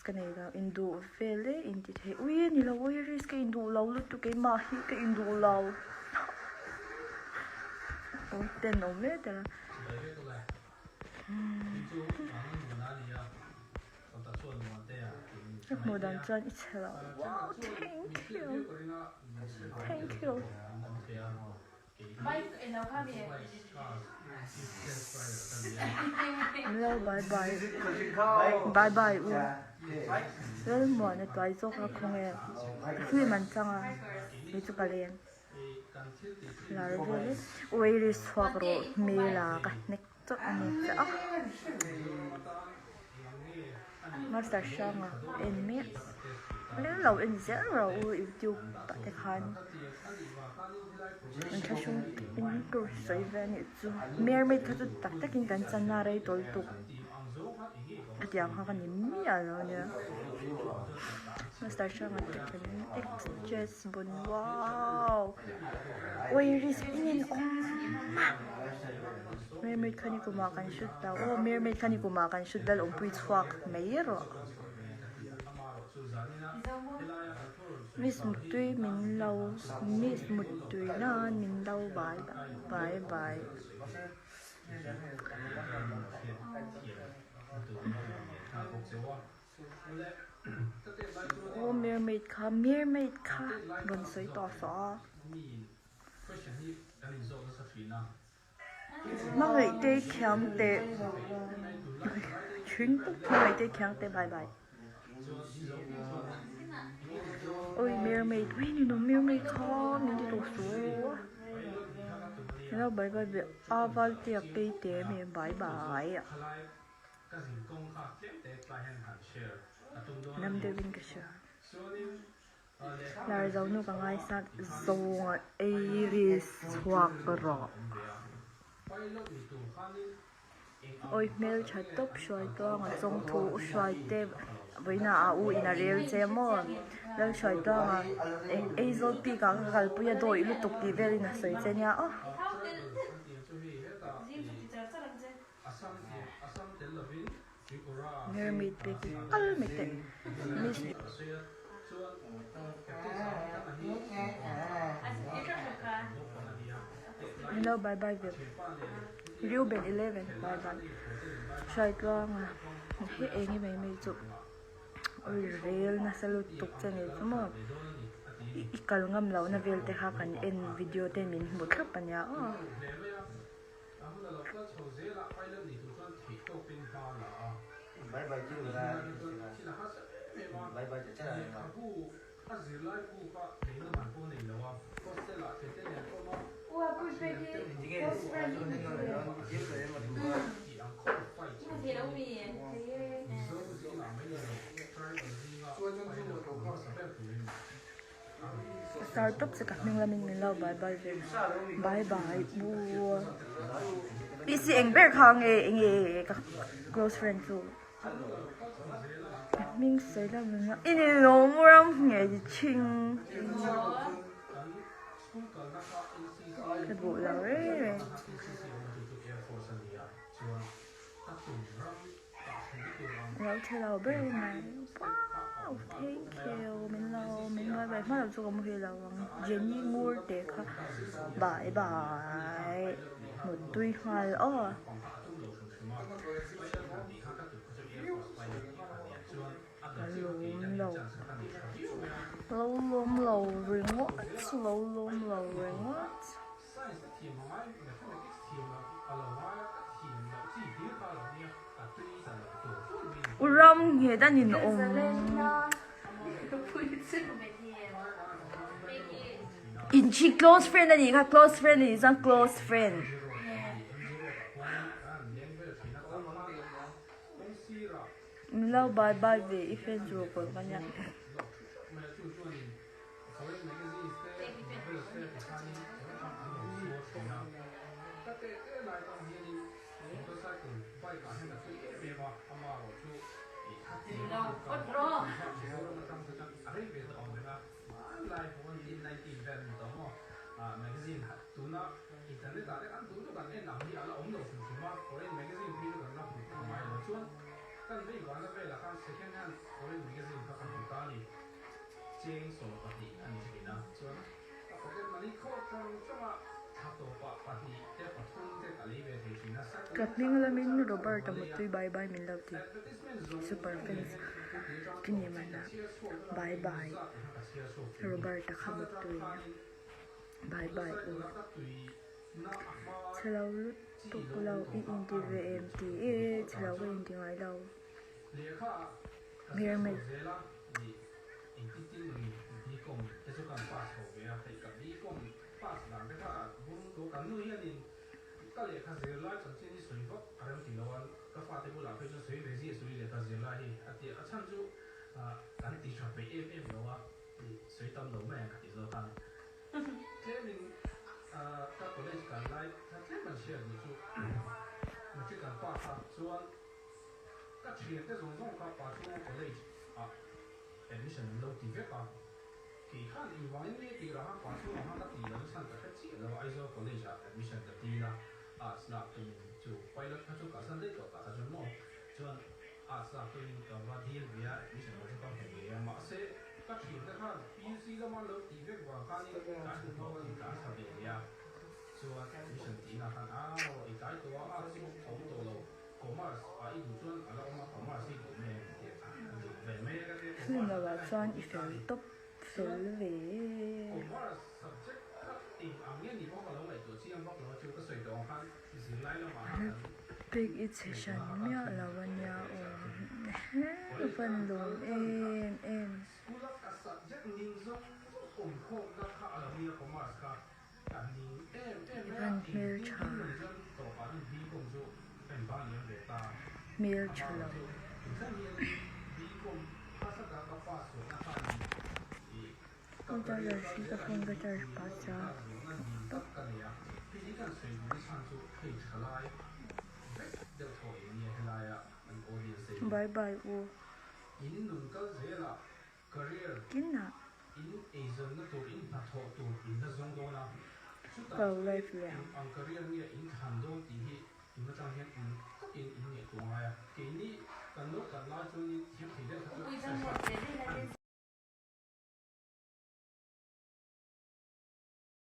ka nei lo induh vel e inti thei ui a ni lo ui risk ka induh lo lutuk keimah hi ka induh lo tenawm e tela. Ka hmuh dan chuan i chhe lo wow thank you thank you. Hello bye bye bye bye u Lalmuana tuai zawk a khaw nge film an chang a kei chu ka leng lar vel e uiris chhuak rawh hmel a ka hnek chawt a ni che a master hranga en mek lem lo en zel rawh u youtube ah te khan an thlahrung in tur sawi ve a nih chu mermaid kha chu tak takin kan chan a rei tawl tuk hetiang kha ka ni miah lo ania master hranga te khan x chess bon wow uiris in awm a. Mermaid kha ni kumah kan shoot ta aw mermaid kha ni kumah kan shoot lal awmpui chhuak mai rawh miss muttui min lo miss muttui nan min lo bye bye bye aw mermaid kha mermaid kha rawn sawi tawh suh a. Hmangaih te khiang teh thin hmangaih te khiang teh bye bye oi mermaid ui ni lo mermaid kha min ti tawh suh hello bye bye ve a val te a kei te me bye bye lam deuhin ka hria. Lar zo nu ka ngaisat zawnga ei ri chhuak rawh. Awi hmel tha tawp hruai tuanga chawngthu u hruai te vawiina a u in a rel che maw lal hruai tuanga Aizawl peak ah ka kalpui a dawih lutuk tih velin a sawi che nia aw. Mermaid pek hi kal mai teh miss. Hello bye bye ve Reuben 11 bye bye Hruaitluanga he eng hi mai mai chu oi rel nasa lutuk che nei chu maw i kal ngam lohna vel te kha kan en video te min hmu thlap ania aw. Star tawp che ka hming lamin min lo bye bye ve bye bye u PC eng ber kha nge enge ka close friend chu ka hming sawi lam min lo i ni lo maw ram nge ti chhing ka duh lo reng reng. Lo che lo ber mai wow thank you min lo min bye bye hma lo chu ka muhil lo ang Jenny ngur te kha bye bye muttui nghal aw. Ka lawm lo lo lawm lo ringawt lo lawm lo ringawt. U ram nghet a nin awm. In chi close friend a nih kha close friend a nih chuan close friend. Min lo bye bye ve i fans ruh pawh ka nia. Ka hming lamin Robert a muttui bye bye min lo ti super fans ka ni mana bye bye Robert a kha muttui bye bye u chhelo lutuk lo i inti ve em ti e chhelo ka inti ngai lo mermaid. Film lovah chuan i fel tawp fel ve. Pek i chhe hran miah lo a nia aw van lawm em em. I van hmeltha hmeltha lo. Phone charger hi ka phone ka charge pah cha tawp. Bye bye u. Kinah ka lo live leh ang.